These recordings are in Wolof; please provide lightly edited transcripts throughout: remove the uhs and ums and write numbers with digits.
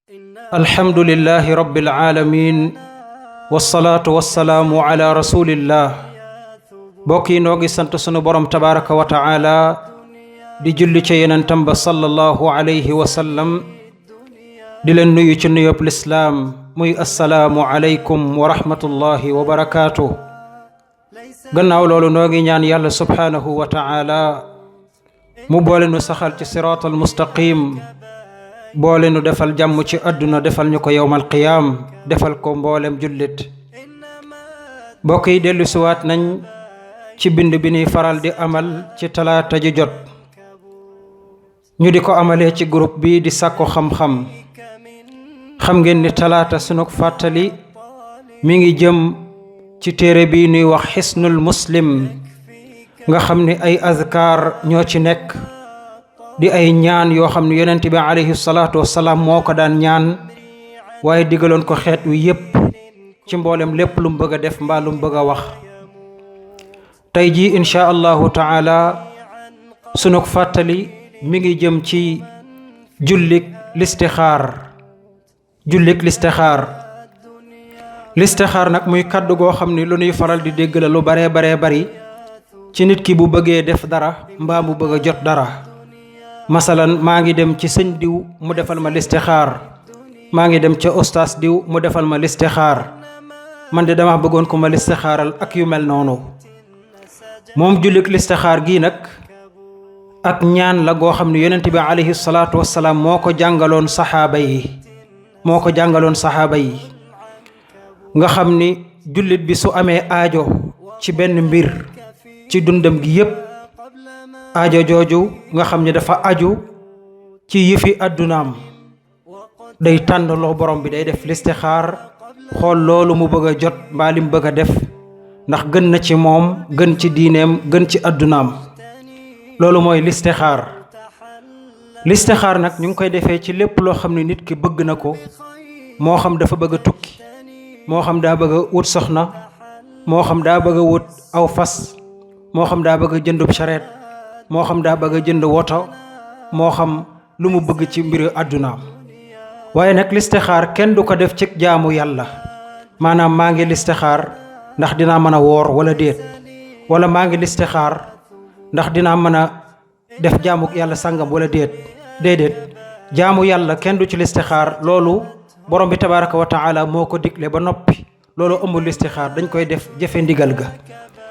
alhamdulillahi rabbil alamin wassalaatu wassalaamu ala rasulillah. mbokk yi noo ngi sant sunu borom tabaraka wa taala di julli ca yenentam ba sallallahu alayhi wa sallam di leen nuyu ci nuyób lislaam muy assalaamu alaykum wa rahmatullahi wa barakaatuh. gannaaw loolu noo ngi ñaan yàlla subhaanahu wa taala mu boole nu saxal ci siraatal mustaqim, boole nu defal jàmm ci àdduna, defal ñu ko yowmal qiyaam, defal ko mboolem jullit. mbokk yi dellu siwaat nañ ci bind bi ñuy faral di amal ci talaata ji jot, ñu di ko amalee ci groupe bi di sàkku xam-xam. xam ngeen ni talaata sunug fàttali mi ngi jëm ci téere bi nuy wax xisnul muslim, nga xam ni ay azkar ñoo ci nekk di ay ñaan yoo xam ne yonent bi alayhi salaatu wassalaam moo ko daan ñaan, waaye digaloon ko xeet wi yépp ci mboolem lépp lu mu bëgg a def mbaa lu mu bëgg a wax. tey jii insha allahu taala sunug fàttali mi ngi jëm ci jullik listixaar nag muy kàddu goo xam ni lu nuy faral di dégg la lu baree bari ci nit ki bu bëggee def dara mbaa mu bëgg a jot dara. masalan, maa ngi dem ci sëñ diw mu defal ma listixaar, maa ngi dem ca ustaas diw mu defal ma listixaar, man de dama bëggoon ko ma listixaaral ak yu mel noonu. moom jullik listixaar gii nag ak ñaan la goo xam ne yonent bi alayhi salaatu wassalaam moo ko jàngaloon saxaaba yi nga xam ni jullit bi su amee aajo ci benn mbir ci dundam gi yépp, aajo jooju nga xam ne dafa aju ci yëfi àddunaam, day tànnaloo borom bi, day def listixaar, xool loolu mu bëgg a jot mbaa li mu bëgg a def ndax gën na ci moom, gën ci diineem, gën ci àddunaam. loolu mooy listixaar nag ñu ngi koy defee ci lépp loo xam ne nit ki bëgg na ko, moo xam dafa bëgg a tukki, moo xam daa bëgg a wut soxna, moo xam daa bëgg a wut aw fas, moo xam daa bëgg a jëndub charrette, moo xam daa bëgg a jënd woto, moo xam lu mu bëgg ci mbiru àddunaam. waaye nag listixaar kenn du ko def ci jaamu yàlla, maanaam maa ngi listixaar ndax dinaa mën a woor wala déet, wala maa ngi listixaar ndax dinaa mën a def jaamu yàlla sàngam wala déedéet. jaamu yàlla kenn du ci listixaar, loolu borom bi tabaraka wa taala moo ko digle ba noppi, loolu amul listixaar, dañ koy def jëfe ndigal ga.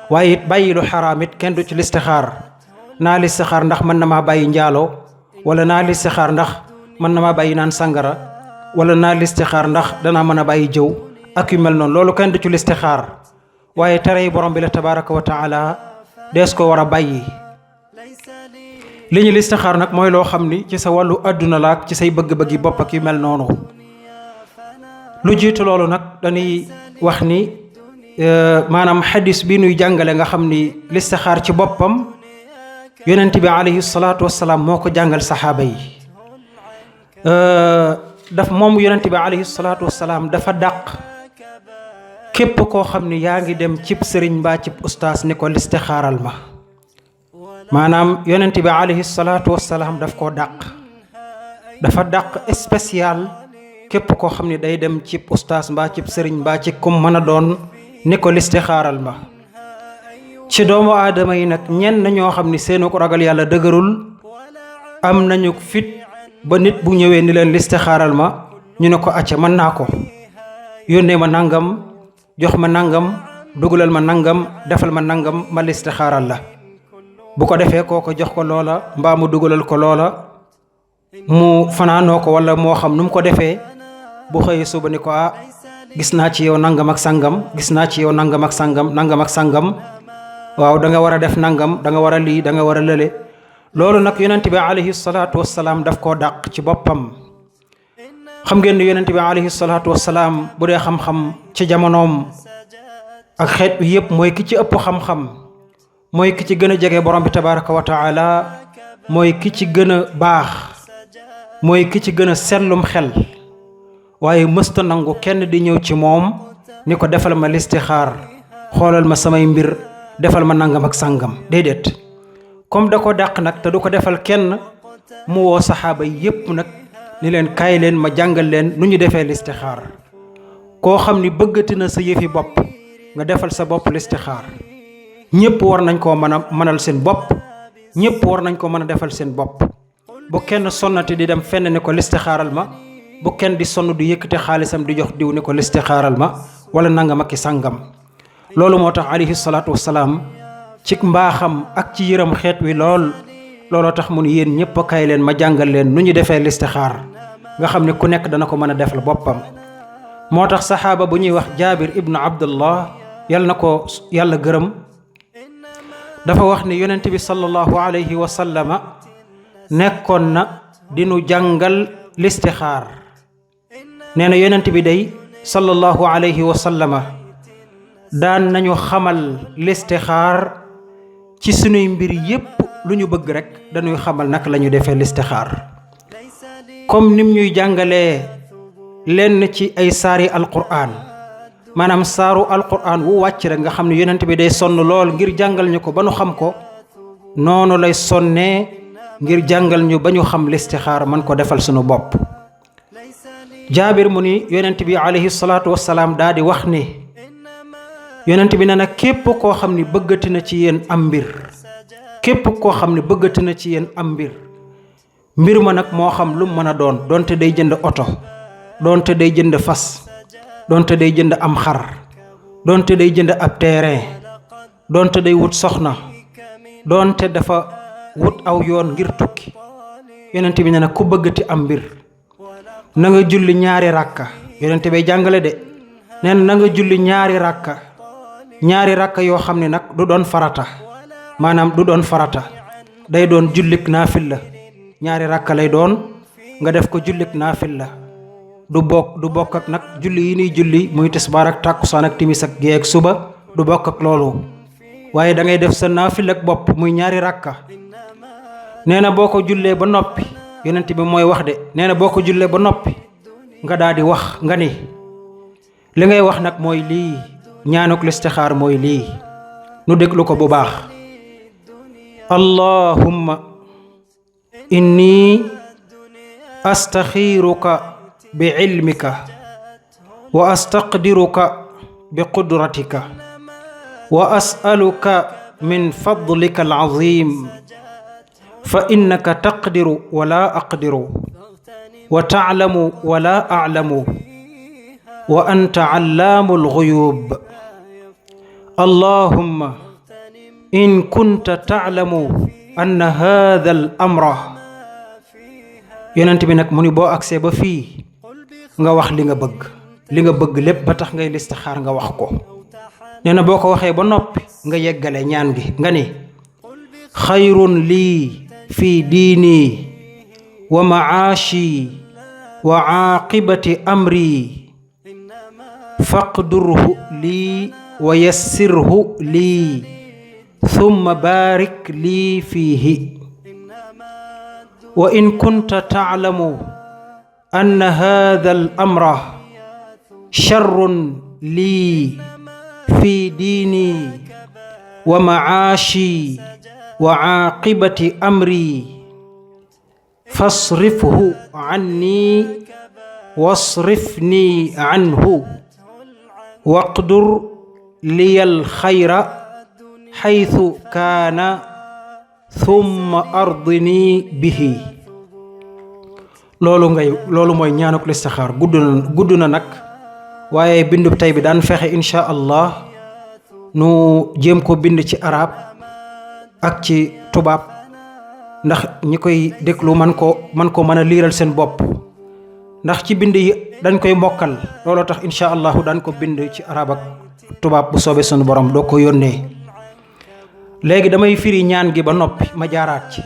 waaye it bàyyi lu xaraam it kenn du ci listixaar. naa listixaar ndax mën na maa bàyyi njaaloo, wala naa listixaar ndax mën na maa bàyyi naan sangara, wala naa listixaar ndax danaa mën a bàyyi jëw ak yu mel noonu, loolu kenn du ci listixaar. waaye tere borom bi la tabaraka wa taala dees ko war a bàyyi. li ñu listixaar nag mooy loo xam ni ci sa wàllu àdduna la ak ci say bëgg-bëggi bopp ak yu mel noonu. lu jiitu loolu nag dañuy wax ni maanaam xadis bi nuy jàngale nga xam ni listixaar ci boppam yonent bi alayhi salaatu wassalaam moo ko jàngal saxaaba yi. moom yonent bi alayhi salaatu wassalaam dafa dàq képp koo xam ni yaa ngi dem cib sëriñ mbaa cib ustaas ni ko listixaaral ma. maanaam yonent bi alayhi salaatu wassalaam daf koo dafa dàq spécial képp koo xam ni day dem cib ustaas mbaa cib sëriñ mbaa ci kum mën a doon ni ko listixaaral ma. ci doomu aadama yi nag ñenn ñoo xam ni seenu ko ragal yàlla dëgërul, am nañu fit ba nit bu ñëwee ni leen listixaaral ma ñu ne ko acca mën naa ko, yónnee ma nangam, jox ma nangam, dugalal ma nangam, defal ma nangam, ma listixaaral la. bu ko defee kooko jox ko loola mbaa mu dugalal ko loola, mu fanaanoo ko wala moo xam nu mu ko defee. bu xëyee suba ni ko gis naa ci yow nangam ak sangam, gis naa ci yow nangam ak sangam, waaw da nga war a def nangam, da nga war a lii, da nga war a lële. loolu nag yonent bi alayhi salaatu wassalaam daf koo dàq ci boppam. xam ngeen ni yonent bi alayhi salaatu wassalaam bu dee xam-xam ci jamonoom ak xeet bi yépp mooy ki ci ëpp xam-xam, mooy ki ci gën a jege borom bi tabaraka wa taala, mooy ki ci gën a baax, mooy ki ci gën a sellum xel. waaye mësta nangu kenn di ñëw ci moom ni ko defal ma listixaar, xoolal ma samay mbir, defal ma nangam ak sangam, déedéet. comme da ko dàq nag te du ko defal kenn, mu woo saxaaba yépp nag ni leen kaay leen ma jàngal leen nu ñu defee listixaar. koo xam ni bëggati na sa yëfi bopp nga defal sa bopp listixaar. ñëpp war nañ koo mën a mënal seen bopp, ñëpp war nañ ko mën a defal seen bopp. bu kenn sonnati di dem fenn ni ko listixaaral ma, bu kenn di sonn di yëkkati xaalisam di jox diw ni ko listixaaral ma wala nangam ak ki sàngam. loolu moo tax alayhi salaatu wasalaam ci mbaaxam ak ci yërëm xeet wi looloo tax mu ni yéen ñëpp kaay leen ma jàngal leen nu ñu defee listixaar nga xam ne ku nekk dana ko mën a defal boppam. moo tax saxaaba bu ñuy wax jaabir ibnu abdullah yal na ko yàlla gërëm, dafa wax ni yonent bi sallallahu alayhi wa sallama nekkoon na dinu jàngal listixaar. nee na yonent bi day sallallahu alayhi wa sallama daan nañu xamal listixaar ci sunuy mbir yépp. lu ñu bëgg rek dañuy xamal naka la ñu defee listixaar. comme nim ñuy jàngalee lenn ci ay saari alquran, maanaam saaru alquran wu wàcc rek nga xam ne yonent bi day sonn lool ngir jàngal ñu ko ba ñu xam ko, noonu lay sonnee ngir jàngal ñu ba ñu xam listixaar man ko defal sunu bopp. jaabir mu ni yonent bi alayhi salaatu wassalaam daa di wax ni yonent bi nee na képp koo xam ni bëggati na ci yéen am mbir, képp koo xam ne bëggati na ci yéen am mbir ma nag moo xam lu mu mën a doon, donte day jënd oto, donte day jënd fas, donte day jënd am xar, donte day jënd ab terrain, donte day wut soxna, donte dafa wut aw yoon ngir tukki. yonent bi ne nag ku bëggati am mbir na nga julli ñaari ràkka. yonent bay jàngale de nee na nga julli ñaari ràkka yoo xam ne nag du doon farata, maanaam du doon farata, day doon jullik naafila. ñaari ràkka lay doon nga def ko jullik naafila. du bokk ak nag julli yi nuy julli muy tisbaar ak tàkkusaan ak timis ak gee ak suba, du bokk ak loolu. waaye da ngay def sa naafila ak bopp muy ñaari ràkka. nee na boo ko jullee ba noppi, yonent bi mooy wax de, nee na boo ko jullee ba noppi nga daal di wax nga ni li ngay wax nag mooy lii, ñaanuk listixaar mooy lii. nu déglu ko bu baax. allahumma inni astaxiiruka bi ilmika wa astaqdiruka bi qudratika wa as'aluka min fadlika alazim fa innaka taqdiru wala aqdiru wa ta'lamu wala a'lamu wa anta allaamu alghuyub. allahumma in kunta ta'lamu anna hadha al amra. yonent bi nag mu ni boo agsee ba fii nga wax li nga bëgg lépp ba tax ngay listixaar nga wax ko. nee na boo ko waxee ba noppi nga yeggale ñaan gi nga ni xayrun lii fi diini wa maashi wa aaqibati amri faqdurhu lii wa yassirhu lii thumma baarik lii fiihi. wa in kunta ta'lamu anna haadha al amra sharrun lii fi diini wa ma'aashi wa aaqibati amri fasrifhu anni wasrifni anhu waqdur liyal xayra xaytu kaana thumma ardini bihi. loolu mooy ñaanuk listixaar. gudd na nag, waaye bindub tey bi daan fexe insha allah nu jéem ko bind ci arab ak ci tubaab, ndax ñi koy déglu man ko mën a liiral seen bopp, ndax ci bind yi dañ koy mokkal. looloo tax insha allahu daan ko bind ci arab ak tubaab bu soobee sunu borom doo ko yónnee. léegi damay firi ñaan gi ba noppi ma jaaraat ci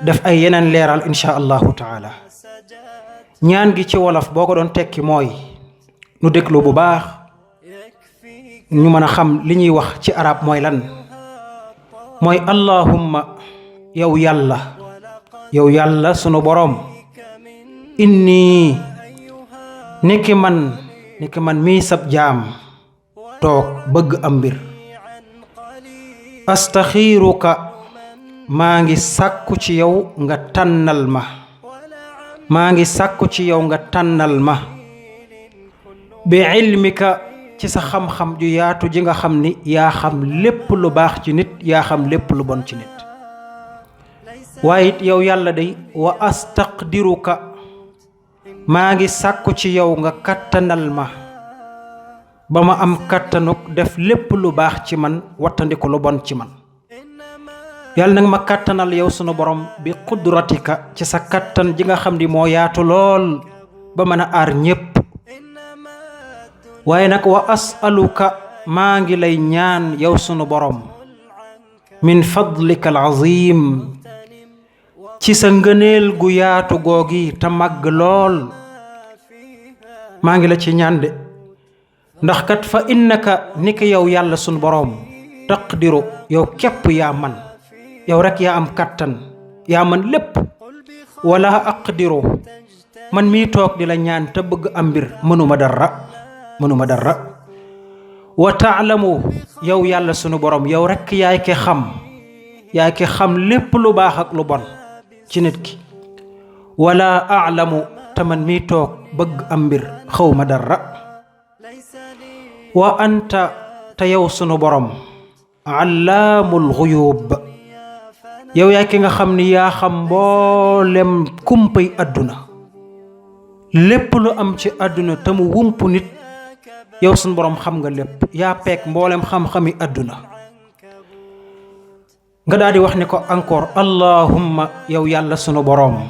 def ay yeneen leeral insha allahu taala. ñaan gi ci wolof boo ko doon tekki mooy, nu déglu bu baax ñu mën a xam li ñuy wax ci arab mooy lan. mooy allahumma yow yàlla sunu boroom, inni niki man mii sab jaam toog bëgg am mbir, astaxiiruka maa ngi sàkku ci yow nga tànnal ma, maa ngi sàkku ci yow nga tànnal ma bi ilmika ci sa xam-xam ju yaatu ji nga xam ni yaa xam lépp lu baax ci nit yaa xam lépp lu bon ci nit waaye it yow yàlla day wa astaqdiruka maa ngi sàkku ci yow nga kattanal ma ba ma am kattanuk def lépp lu baax ci man wattandiku lu bon ci man yàlla nag ma kattanal yow sunu borom bi qudratika ci sa kattan ji nga xam ni moo yaatu lool ba mën a aar ñépp waaye nag wa asaluka maa ngi lay ñaan yow sunu borom min fadlika alazim ci sa ngëneel gu yaatu googi te màgg lool maa ngi la ci ñaan de ndax kat fa innaka ni ki yow yàlla sunu borom taqdiru yow képp yaa man yow rek yaa am kattan yaa man lépp wala aqdiru man mii toog di la ñaan te bëgg am mbir mënuma dara wa taalamu yow yàlla sunu borom yow rek yaay ki xam lépp lu baax ak lu bon ci nit ki wala aalamu te man mii toog bëgg am mbir xawma dara wa anta te yow sunu borom allaamul xuyuub yow yaay ki nga xam ni yaa xam mboolem kumpay àdduna lépp lu am ci àdduna te mu wump nit yow sunu borom xam nga lépp yaa peek mboolem xam-xami àdduna nga daal di wax ni ko encore allahumma yow yàlla sunu borom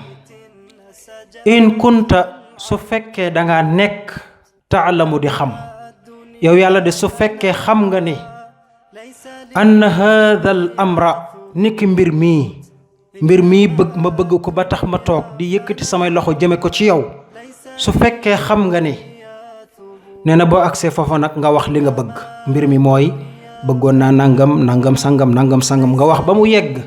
in kunta su fekkee danga nekk taalamu di xam yow yàlla de su fekkee xam nga ni anna hadha al amra niki mbir mii bëgg ko ba tax ma toog di yëkkati samay loxo jëme ko ci yow su fekkee xam nga ni nee na boo agsee foofa nag nga wax li nga bëgg mbir mi mooy bëggoon naa nangam sangam nga wax ba mu yegg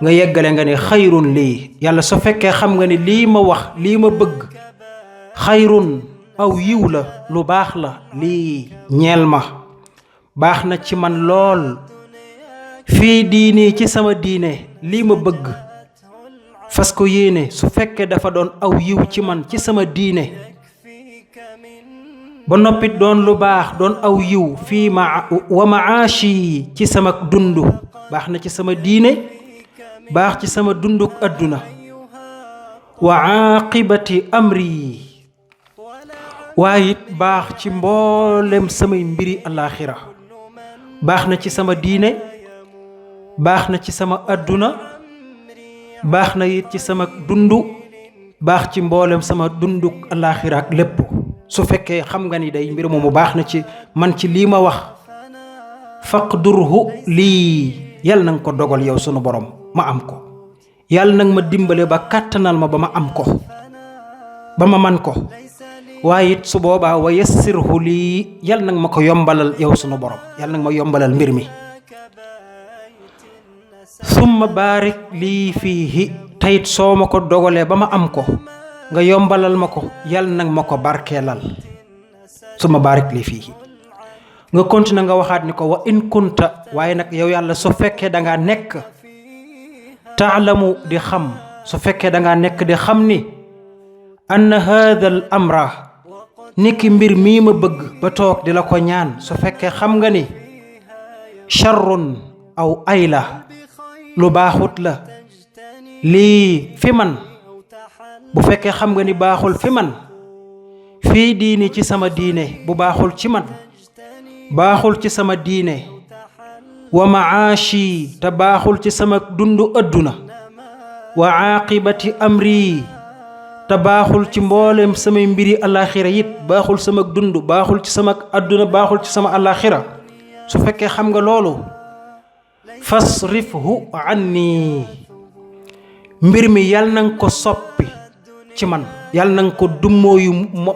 nga yeggale nga ni xayrun lii yàlla su fekkee xam nga ni lii ma wax lii ma bëgg xayrun aw yiw la lu baax la lii ñeel ma baax na ci man lool fii diini ci sama diine lii ma bëgg fas ko yéene su fekkee dafa doon aw yiw ci man ci sama diine ba noppit doon lu baax doon aw yiw fii wa maashi ci sama dund baax na ci sama diine baax ci sama dunduk adduna wa aaqibati amri waaye it baax ci mboolem samay mbiri alaaxira baax na ci sama diine baax na ci sama adduna baax na it ci sama dundu baax ci mboolem sama dunduk alaaxira ak lépp su fekkee xam nga ni day mbir moomu baax na ci man ci lii ma wax faqdurhu lii yàlla na nga ko dogal yow sunu borom ma am ko yàlla nag ma dimbale ba kàttanal ma ba ma am ko ba ma man ko waaye it su boobaa wa yassirhu lii yàlla nag ma ko yombalal yow sunu borom yàlla nag ma yombalal mbir mi summa baarik lii fiihi tayit soo ma ko dogalee ba ma am ko nga yombalal ma ko yàlla nag ma ko barkeelal summa baarik lii fiihi nga continué nga waxaat ni ko wa in kunta waaye nag yow yàlla su fekkee dangaa nekk taalamu di xam su fekkee dangaa nekk di xam ni anna haadha al amra niki mbir mii ma bëgg ba toog di la ko ñaan su fekkee xam nga ni charrun aw ay la lu baaxut la lii fi man bu fekkee xam nga ni baaxul fi man fii diini ci sama diine bu baaxul ci man baaxul ci sama diine wa maashi te baaxul ci sama dundu adduna wa aaqibati amri te baaxul ci mboolem samay mbiri alaxira it baaxul sama dund baaxul ci sama adduna baaxul ci sama alaxira su fekkee xam nga loolu fasrifhu anni mbir mi yàlla na nga ko soppi ci man yàlla na nga ko dummóoyu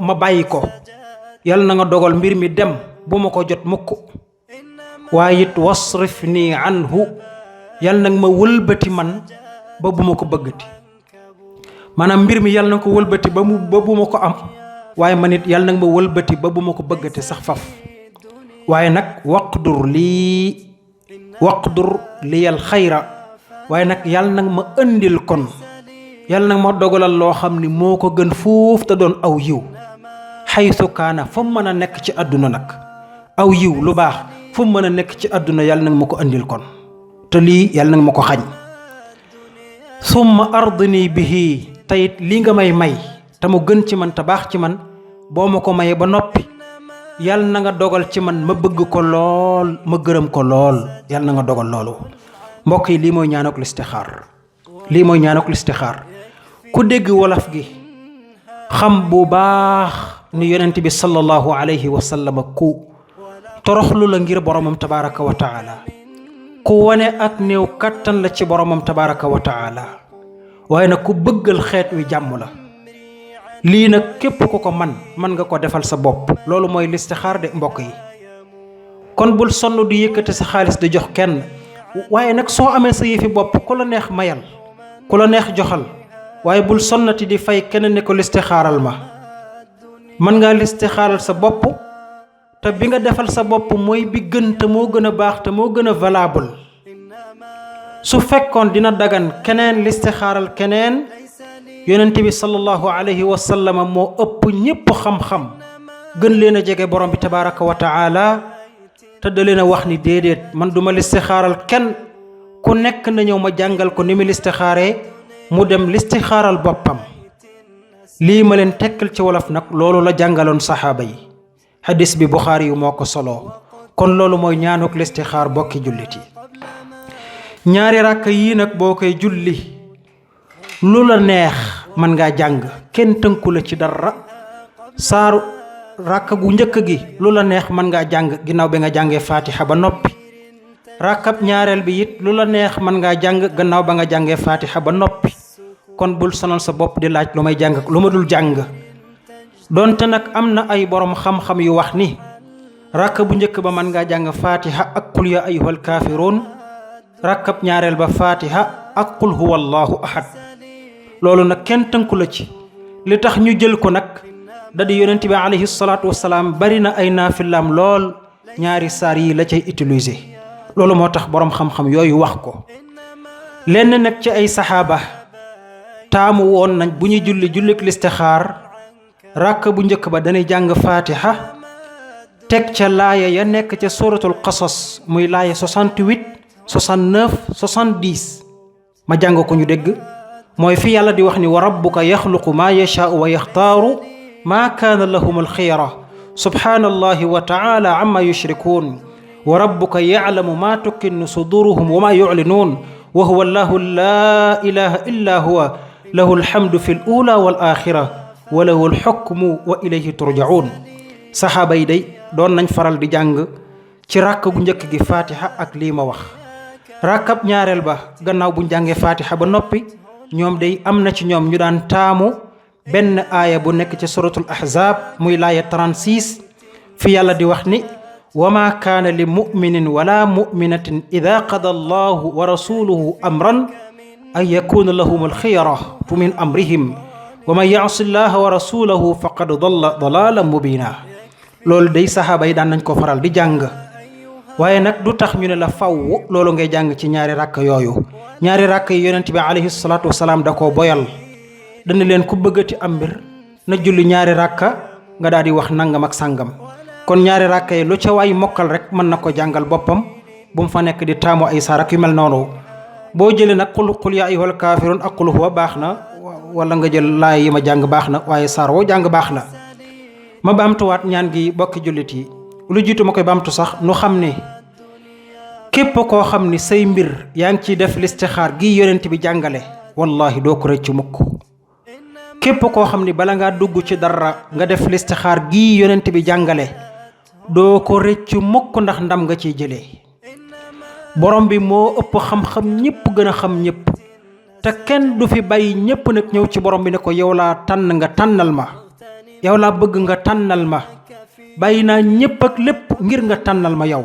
ma bàyyi ko yàlla na nga dogal mbir mi dem bu ma ko jot mukk waaye it wasrif nii anhu yàlla na nga ma wëlbati man ba bu ma ko bëggati maanaam mbir mi yàlla na nga ko wëlbati ba bu ma ko am waaye man it yàlla na nga ma wëlbati ba bu ma ko bëggati sax faf waaye nag waqdur liyal xayra waaye nag yàlla nag ma indil kon yàlla nag ma dogalal loo xam ni moo ko gën fuuf te doon aw yiw xaytu kaana fa mu mën a nekk ci àdduna nag aw yiw lu baax fu mu mën a nekk ci àdduna yàlla nag ma ko andil kon te lii yàlla nag ma ko xañ summa ardini bihi tayit lii nga may te mu gën ci man te baax ci man boo ma ko mayee ba noppi yàlla na nga dogal ci man ma bëgg ko lool ma gërëm ko lool yàlla na nga dogal loolu mbokk yi lii mooy ñaanuk listixaar ku dégg wolof gi xam bu baax ni yonent bi sallallahu alayhi wa sallam ku toroxlu la ngir boromam tabaraka wa taala ku wane ak néew kattan la ci boromam tabaraka wa taala waaye nag ku bëggal xeet wi jàmm la lii nag képp ku ko mën nga ko defal sa bopp loolu mooy listixaar de mbokk yi kon bul sonn di yëkkati sa xaalis di jox kenn waaye nag soo amee sa yëfi bopp ku la neex mayal ku la neex joxal waaye bul sonnati di fay kenn ne ko listixaaral ma mën ngaa listixaaral sa bopp te bi nga defal sa bopp mooy bi gën te moo gën a baax te moo gën a valable su fekkoon dina dagan keneen listixaaral keneen yonent bi sallallahu alayhi wa sallam moo ëpp ñépp xam-xam gën leen a jege borom bi tabaraka wa taala te da leen a wax ni déedéet man duma listixaaral kenn ku nekk na ñëw ma jàngal ko ni mu listixaaree mu dem listixaaral boppam lii ma leen tekkal ci wolof nag loolu la jàngaloon saxaaba yi hadis bi Buxaari yu moo ko soloo kon loolu mooy ñaanuk listixaar bokki jullit yi ñaari ràkk yii nag boo koy julli lu la neex mën ngaa jàng kenn tënku la ci dara saaru ràkk gu njëkk gi lu la neex mën ngaa jàng ginnaaw bi nga jàngee faatiha ba noppi ràkkab ñaareel bi it lu la neex mën ngaa jàng gannaaw ba nga jàngee faatiha ba noppi kon bul sonal sa bopp di laaj lu may jàng lu ma dul jàng donte nag am na ay borom xam-xam yu wax ni ràkk bu njëkk ba mën ngaa jàng faatiha ak qul ya ayyuhal kaafiruun ràkkab ñaareel ba faatiha ak qul huwa allahu ahad loolu nag kenn tënku la ci li tax ñu jël ko nag da di yonent bi alayhi salaatu wasalaam bari na ay naafilaam lool ñaari saar yi la cay utiliser loolu moo tax boroom xam-xam yooyu wax ko lenn nag ci ay saxaaba taamu woon nañ bu ñuy jullik listixaar ràkk bu njëkk ba dañuy jàng faatiha teg ca laaya ya nekk ca suratul qasas muy laaya 68 69 70 ma jàng ko ñu dégg mooy fi yàlla di wax ni wa rabbuka yaxluqu maa yashaau wa yaxtaaru maa kaana lahum alxiyara subhaanallahi wa taala amma yushrikuun wa rabbuka yaclamu maa tukinnu suduruhum wa maa yuclinuun wa huwa allahu laa ilaha illa huwa lahu alhamdu fi l ula wal axira wa lahu alxukmu wa ilayhi turjacuun saxaaba yi day doon nañ faral di jàng ci ràkk gu njëkk gi faatiha ak lii ma wax ràkkab ñaareel ba gannaaw buñ jàngee faatiha ba noppi ñoom day am na ci ñoom ñu daan taamu benn aaya bu nekk ci suratul ahzab muy laaya 36 fi yàlla di wax ni wa ma kaana li muminin wala muminatin ida qada allahu wa rasuluhu amran an yakuna lahum alxiyaratu min amrihim wa man yaasi llaha wa rasulahu faqad dalla dalalan mubina loolu day saxaaba yi daan nañ ko faral di jàng waaye nag du tax ñu ne la faw loolu ngay jàng ci ñaari ràkk yooyu ñaari ràkk yi yonent bi alayhi salaatu wasalaam da koo boyal dana leen ku bëggati am mbir na julli ñaari ràkka nga daal di wax nangam ak sàngam kon ñaari ràkk yi lu ca waay mokkal rek mën na ko jàngal boppam bu mu fa nekk di taamu ay saar ak yu mel noonu boo jëlee nag qul yaa ayyuhal kaafiruun ak qul huwa baax na wala nga jël laay yi ma jàng baax na waaye saar woo jàng baax na ma baamtuwaat ñaan gi bokki jullit yi lu jiitu ma koy baamtu sax nu xam ne képp koo xam ni say mbir yaa ngi ciy def listixaar gi yonent bi jàngale wallahi doo ko rëcc mukk képp koo xam ni bala ngaa dugg ci dara nga def listixaar gi yonent bi jàngale doo ko rëcc mukk ndax ndam nga ciy jëlee borom bi moo ëpp xam-xam ñëpp gën a xam ñëpp te kenn du fi bàyyi ñëpp nag ñëw ci borom bi ne ko yow laa tànn nga tànnal ma yow laa bëgg nga tànnal ma bàyyi naa ñëpp ak lépp ngir nga tànnal ma yow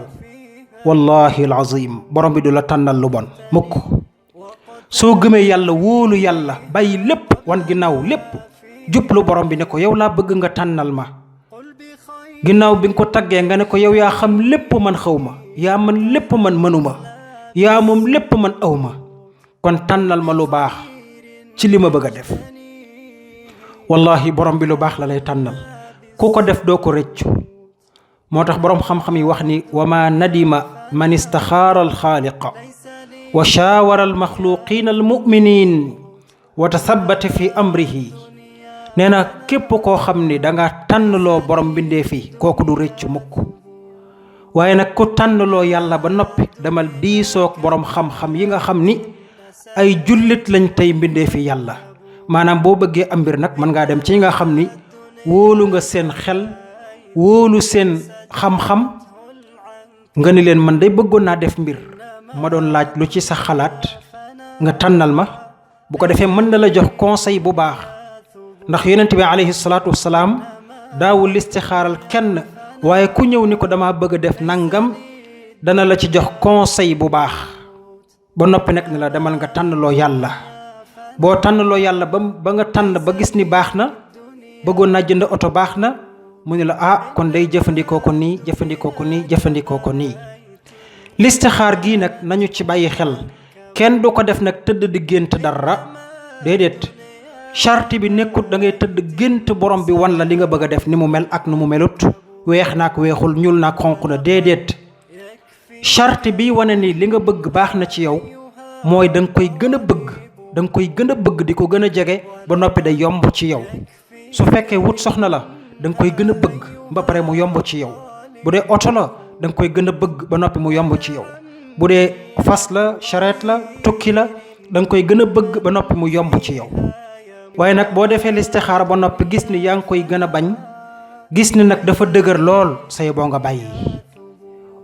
wallahi alazim borom bi du la tànnal lu bon mukk soo gëmee yàlla wóolu yàlla bàyyi lépp wan ginnaaw lépp jublu borom bi ne ko yow laa bëgg nga tànnal ma ginnaaw bi nga ko taggee nga ne ko yow yaa xam lépp man xaw ma yaa man lépp man mënuma yaa moom lépp man aw ma kon tànnal ma lu baax ci li ma bëgg a def. wallahi borom bi lu baax la lay tànnal ku ko def doo ko rëccu. moo tax borom xam-xam yi wax ni wa ma nadima man istaxaara alxaaliqa wa shaawara almaxluqin almuminin wa tathabata fi amrihi. nee na képp koo xam ni danga tànnloo borom bindee fi kooku du rëccu mukk. waaye nag ku tànnloo yàlla ba noppi demal diisoog borom xam-xam yi nga xam ni ay jullit lañ tey mbindee fi yàlla. maanaam boo bëggee am mbir nag mën ngaa dem ci nga xam ni wóolu nga seen xel wóolu seen xam-xam nga ni leen man day bëggoon naa def mbir ma doon laaj lu ci sa xalaat nga tànnal ma. bu ko defee mën na la jox conseil bu baax ndax yonent bi alayhi salaatu wasalaam daawul istixaaral kenn waaye ku ñëw ni ko dama bëgg a def nangam dana la ci jox conseil bu baax ba noppi nag ni la demal nga tànnloo yàlla. boo tànnloo yàlla ba nga tànn ba gis ni baax na bëggoon naa jënd oto baax na mu ne la kon day jëfandikoo ko nii jëfandikoo ko nii jëfandikoo ko nii. listixaar gii nag nañu ci bàyyi xel kenn du ko def nag tëdd di gént dara déedéet. charte bi nekkut da ngay tëdd gént borom bi wan la li nga bëgg a def ni mu mel ak nu mu melut weex naak weexul ñuul naak xonq na déedéet. charte bi wane ni li nga bëgg baax na ci yow mooy da nga koy gën a bëgg da nga koy gën a bëgg di ko gën a jege ba noppi day yomb ci yow. su fekkee wut soxna la da nga koy gën a bëgg ba pare mu yomb ci yow. bu dee oto la da nga koy gën a bëgg ba noppi mu yomb ci yow. bu dee fas la charrette la tukki la da nga koy gën a bëgg ba noppi mu yomb ci yow. waaye nag boo defee listixaara ba noppi gis ni yaa ngi koy gën a bañ gis ni nag dafa dëgër lool say boo nga bàyyi.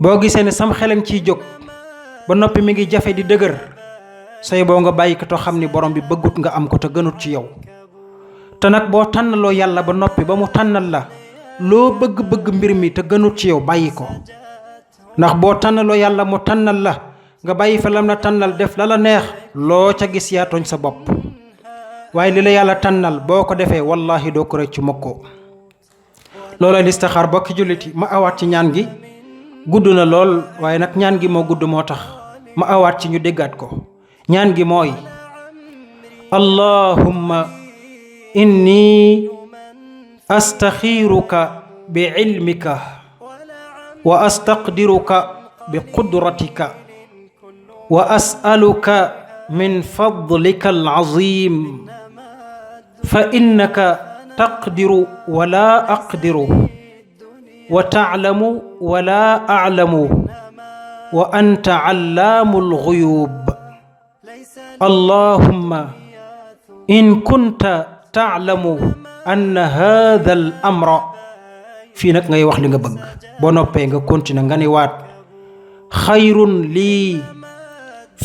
boo gisee ne sam xelam ciy jóg ba noppi mi ngi jafe di dëgër say boo nga bàyyi ko te xam ni borom bi bëggut nga am ko te gënut ci yow. te nag boo tànnaloo yàlla ba noppi ba mu tànnal la loo bëgg-bëgg mbir mi te gënut ci yow bàyyi ko. ndax boo tànnaloo yàlla mu tànnal la nga bàyyi fa lam la tànnal def la la neex loo ca gis yaa tooñ sa bopp. waaye li la yàlla tànnal boo ko defee wallahi doo ko rëccu mukko. loola listixaar bokki julliti ma awaat ci ñaan gi gudd na lool waaye nag ñaan gi moo gudd moo tax ma awaat ci ñu déggaat ko. ñaan gi mooy allahumma inni astaxiiruka bi ilmika wa astaqdiruka bi qudratika wa as'aluka min fadlika alazim fa innaka taqdiru wala aqdiru wa ta'lamu wala a'lamu wa anta allaamu alghuyub. allahumma in kunta ta'lamu anna hadha al amra fii nag ngay wax li nga bëgg boo noppee nga continuer nga ni waat xayrun lii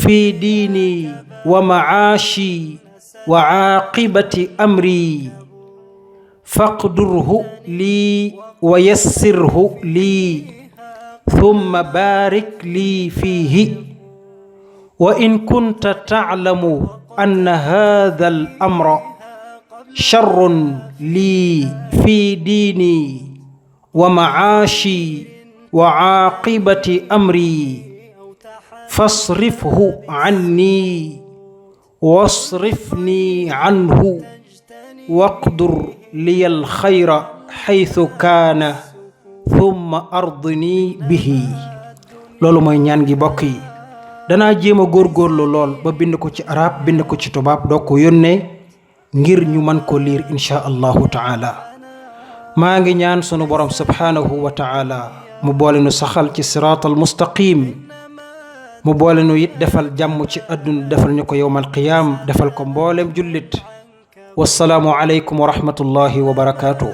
fi diini wa maashi wa aaqibati amri faqdurhu lii wa yassirhu lii thumma barik lii fiihi wa in kunta ta'lamu anna hadha al amra sharrun lii fi diini wa maashi wa aaqibati amri fasrifhu anni wasrifni anhu waqdur liya alxayra xaytu kaana thumma ardini bihi. loolu mooy ñaan gi bokk yi danaa jéem a góorgóorlu lool ba bind ko ci arab bind ko ci tubaab doo ko yónnee ngir ñu mën ko liir insha allahu taala. maa ngi ñaan sunu borom subhaanahu wa taala mu boole nu saxal ci siraatal mustaqim mu boole nu it defal jàmm ci àdduna defal ñu ko yowmal qiyaam defal ko mboolem jullit. wassalaamu aleykum wa rahmatullahi wa barakaatuh.